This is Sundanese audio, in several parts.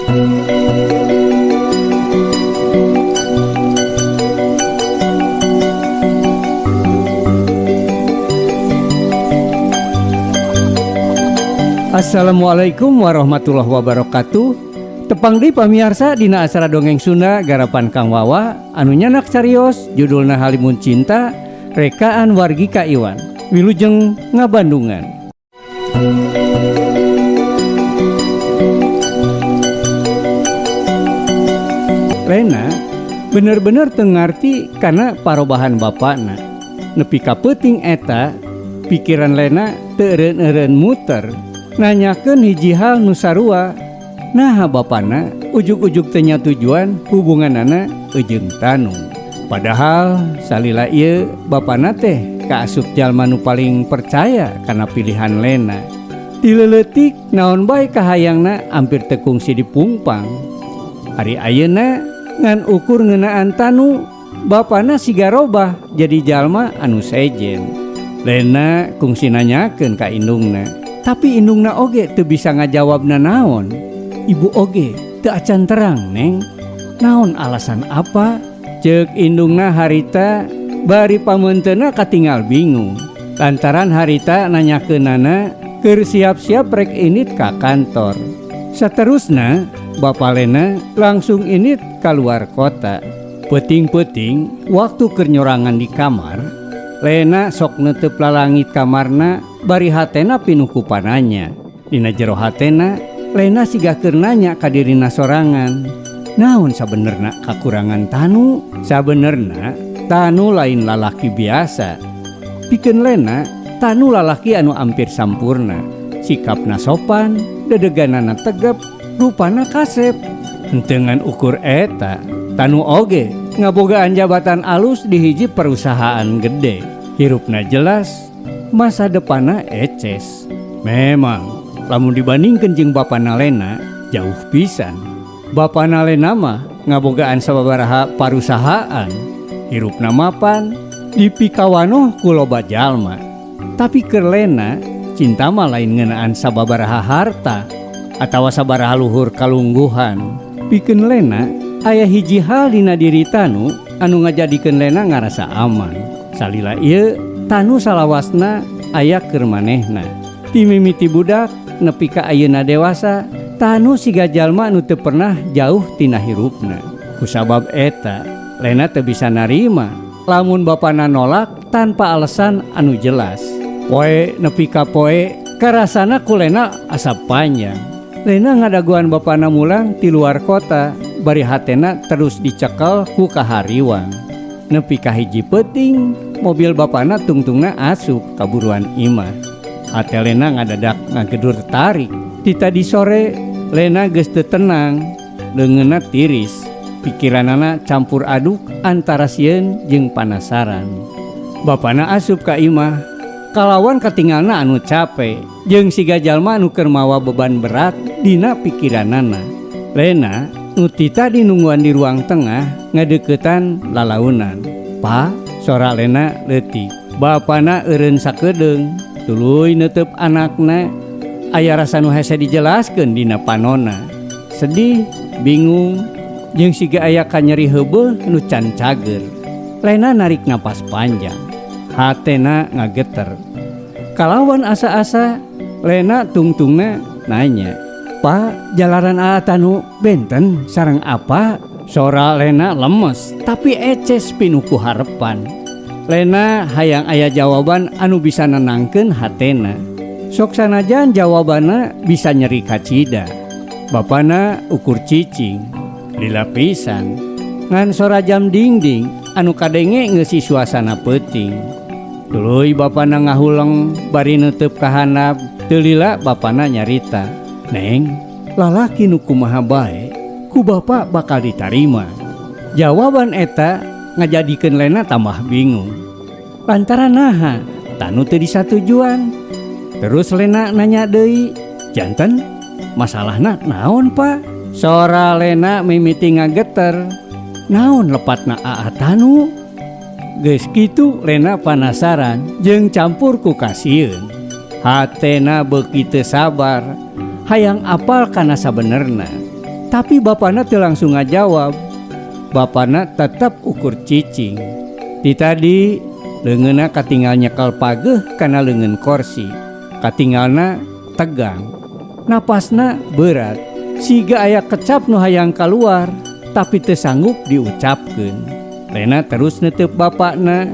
Assalamualaikum warahmatullahi wabarakatuh. Tepang deui pamiarsa dina acara Dongeng Sunda garapan Kang Wawa anu nyandak carios judulna Halimun Cinta rekaan wargi Ka Iwan. Wilujeng ngabandungan. Lena bener-bener teu ngarti kana parobahan bapana. Nepi ka peuting eta pikiran Lena teu eureun-eureun muter. Nanyakeun hiji hal nu sarua. Naha bapana ujug-ujug teu nyatujuan hubunganana jeung Tanu. Padahal salila ieu bapana teh kaasup jalma nu paling percaya kana pilihan Lena. Ti leuleutik naon bae kahayangna ampir teu kungsi dipungpang. Ari ayeuna ngan ukur ngeunaan Tanu, bapana siga robah jadi jalma anu sejen. Lena kungsi nanyakeun ka indungna. Tapi indungna oge teu bisa ngajawab nanaon. Ibu oge teu acan terang, Neng. Naon alasan apa? Ceuk indungna harita bari pameunteuna katingal bingung. Lantaran harita nanyakeunana keur siap-siap rek indit ka kantor. Saterusna Bapa Lena langsung indit kaluar kota. Peuting-peuting waktu keur nyorangan di kamar, Lena sok neuteup lalangit kamarna bari hatena pinuh ku pananya. Dina jero hatena, Lena siga keur nanya ka dirina sorangan. Naon sabenerna kakurangan Tanu? Sabenerna Tanu lain lalaki biasa. Pikeun Lena, Tanu lalaki anu ampir sampurna. Sikapna sopan, dedeganana tegep, rupana kasep. Henteu ngan ukur eta, Tanu oge ngabogaan jabatan alus di hiji perusahaan gede. Hirupna jelas, masa depanna eces. Memang, lamun dibandingkeun jeung bapana Lena, jauh pisan. Bapana Lena mah ngabogaan sababaraha parusahaan. Hirupna mapan, dipikawanoh ku loba jalma. Tapi keur Lena, cinta mah lain ngeunaan sababaraha harta atawa sabaraha luhur kalungguhan. Pikeun Lena, aya hiji hal dina diri Tanu anu ngajadikeun Lena ngarasa aman. Salila ieu Tanu salawasna aya keur manehna. Ti mimiti budak nepi ka ayeuna dewasa, Tanu siga jalma anu teu pernah jauh tina hirupna. Kusabab eta, Lena teu bisa narima lamun bapana nolak tanpa alasan anu jelas. Poe nepi ka poe karasana ku Lena asa panjang. Lena ngadaguan bapana mulang ti luar kota, bari hatena terus dicekel ku kahariwang. Nepi ka hiji peuting, mobil bapana tungtungna asup ka buruan imah. Hate Lena ngadadak ngagedur tarik. Ti tadi sore Lena geus teu tenang, leungeunna tiris, pikiranana campur aduk antara sieun jeung panasaran. Bapana asup ka imah, kalawan katingalna anu cape jeung siga jalma anu keur mawa beban berat dina pikiranana. Lena nu ti tadi nungguan di ruang tengah ngadeuketan lalaunan. Pa, sora Lena leutik. Bapana eureun sakedeung, tuluy neuteup anakna. Aya rasa nu hese dijelaskeun dina panona. Sedih, bingung, jeung siga aya kanyeri heubeul nu can cager. Lena narik napas panjang. Hatena ngageter. Kalawan asa-asa, Lena tungtungna nanya, Pa, jalaran Aa Tanu benten sareng apa? Sora Lena lemes, tapi eces pinuh ku harepan. Lena hayang aya jawaban anu bisa nenangkeun hatena. Sok sanajan jawabanna bisa nyeri kacida. Bapana ukur cicing, lila pisan. Ngan sora jam dingding anu kadenge ngeusi suasana peuting. Tuluy bapana ngahuleng bari neuteup ka handap, teu lila bapana nyarita. Neng, lalaki nu kumaha bae, ku bapa bakal ditarima. Jawaban eta ngajadikeun Lena tambah bingung. Lantaran naha Tanu teu disatujuan. Terus Lena nanya deui, janten masalahna naon, Pa? Sora Lena mimiti ngageter. Naon lepatna Aa Tanu? Geus kitu Lena panasaran jeung campur ku kasieun. Hatena beuki teu sabar, hayang apal kana sabenerna. Tapi bapana teu langsung ngajawab. Bapana tetep ukur cicing. Ti tadi leungeunna katingal nyekel pageuh kana leungeun korsi. Katingalna tegang. Napasna berat. Siga aya kecap nu hayang kaluar tapi teu sanggup diucapkeun. Lena terus netep bapakna.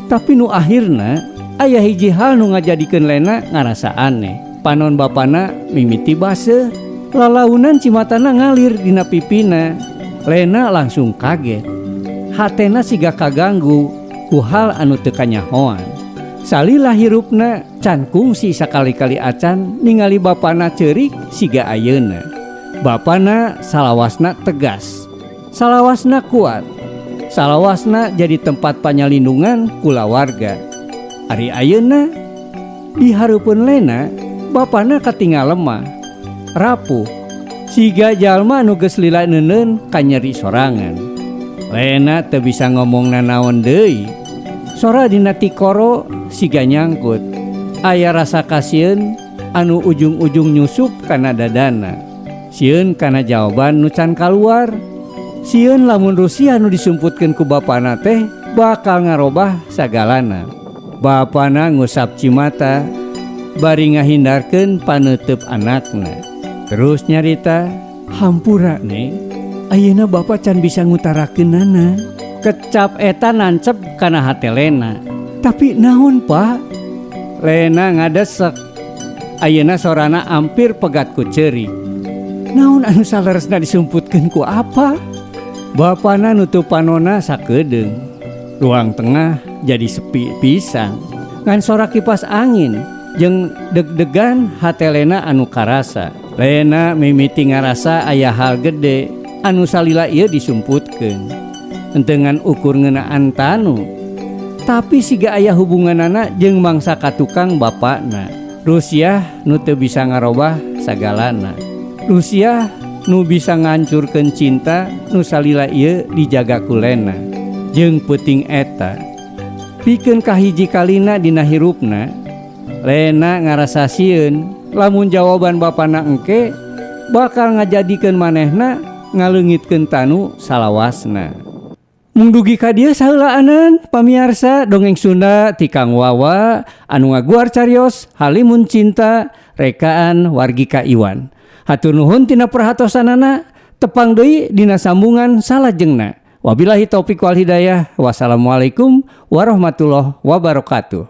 Tapi nu akhirna aya hiji hal nu ngajadikeun Lena ngarasa aneh. Panon bapana mimiti baseuh, lalaunan cimatana ngalir dina pipina. Lena langsung kaget. Hatena siga kaganggu ku hal anu teu kanyahoan. Salila hirupna can kungsi sakali-kali acan ningali bapana ceurik siga ayeuna. Bapana salawasna tegas, salawasna kuat, salawasna jadi tempat panyalindungan kulawarga. Ari ayeuna di hareupeun Lena, bapana katingal lemah, rapuh, siga jalma nu geus lila neuneun kanyeri sorangan. Lena teu bisa ngomong nanaon deui. Sora dina tikoro siga nyangkut. Aya rasa kasieun anu ujung-ujung nyusup kana dadana. Sieun kana jawaban nu can kaluar. Sieun lamun Rusia nu disumputkeun ku bapana teh bakal ngarobah sagalana. Bapana ngusap cimata bari ngahindarkeun paneuteub anakna. Terus nyarita, "Hampura, Neng. Ayeuna bapa can bisa ngutarakeunana." Kecap eta nancep kana hate Lena. "Tapi naon, Pak?" Lena ngadesek. Ayeuna sorana ampir pegat ku ceurik. "Naon anu saleresna disumputkeun ku apa?" Bapana nutup panona sakedeung. Ruang tengah jadi sepi pisan. Ngan sora kipas angin jeung deg-degan hate Lena anu karasa. Lena mimiti ngarasa aya hal gede anu salila ieu disumputkeun. Henteu ngan ukur ngeunaan tanu, tapi siga aya hubunganana jeung mangsa katukang bapakna. Rusiah nu teu bisa ngarobah sagalana. Rusiah nu bisa ngancurkeun cinta nu salila ieu dijaga ku Lena. Jeung peuting eta, pikeun kahiji kalina dina hirupna, Lena ngarasa sieun lamun jawaban bapana engke bakal ngajadikeun manehna ngaleungitkeun tanu salawasna. Mung dugi ka dieu saheulaanan, pamiarsa, dongeng Sunda ti Kang Wawa anu ngaguar carios Halimun Cinta rekaan Wargika Iwan. Hatur nuhun tina perhatosanana, tepang deui dina sambungan salajengna. Wabillahi taufik wal hidayah. Wassalamualaikum warahmatullahi wabarakatuh.